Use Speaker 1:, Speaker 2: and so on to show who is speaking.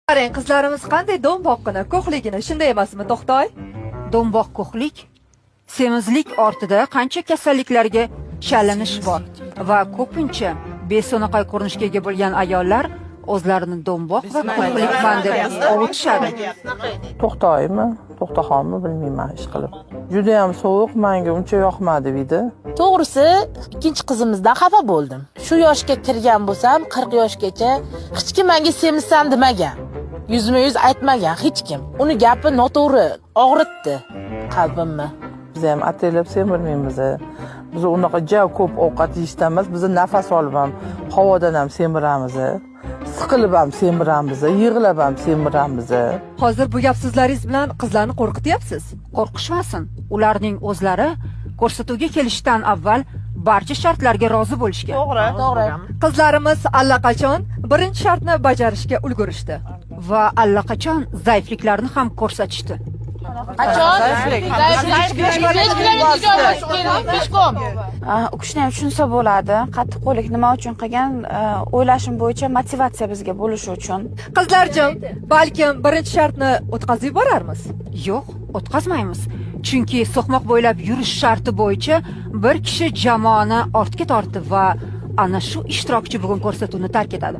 Speaker 1: Qarang, qizlarimiz qanday do'mboqqina, ko'hligina, shunday emasmi, To'xtoy?
Speaker 2: Do'mboq ko'hlik, semizlik ortida qancha kasalliklarga chalinish bor va ko'pincha beso'naqay ko'rinishga ega bo'lgan ayollar o'zlarini do'mboq va ko'hlikman deb ovutishadi.
Speaker 3: To'xtoymi, To'xtaxonmi, bilmayman, ish qilib. Judayam sovuq, menga uncha yoqmadi dedi.
Speaker 4: To'g'risi, ikkinchi qizimizdan xafa bo'ldim. Shu yoshga kirgan bo'lsam, 40 yoshgacha hech kim menga semizsan demagan. Yuzma yuz aytmagan hech kim. Uni gapi noto'g'ri, og'ritdi qalbimni.
Speaker 3: Biz ham ataylab semirmaymiz. Biz unaqa ja ko'p ovqat yeyishdan emas, biz nafas olib ham, havodan ham semiramiz. Siqilib ham semiramiz, yig'lab ham semiramiz.
Speaker 1: Hozir bu gap so'zlaringiz bilan qizlarni qo'rqityapsiz.
Speaker 2: Qo'rqishmasin, ularning o'zlari ko'rsatuvga kelishdan avval barcha shartlarga rozi bo'lishgan.
Speaker 4: To'g'ri, to'g'ri.
Speaker 1: Qizlarimiz allaqachon birinchi shartni bajarishga ulgurishdi.
Speaker 2: Va allaqachon zaifliklarni ham ko'rsatishdi.
Speaker 4: Qachon? Пешком.
Speaker 5: U kishini ham tushunsa bo'ladi. Qattiqqo'llik nima uchun qilgan, o'ylashim bo'yicha motivatsiya bizga bo'lishi uchun.
Speaker 1: Qizlarjim, balkim birinchi shartni o'tkazib yuborarmiz?
Speaker 2: Yo'q, o'tkazmaymiz. Chunki so'qmoq bo'ylab yurish sharti bo'yicha bir kishi jamoani ortga tortdi va ana shu ishtirokchi bugun ko'rsatuvni tark etadi.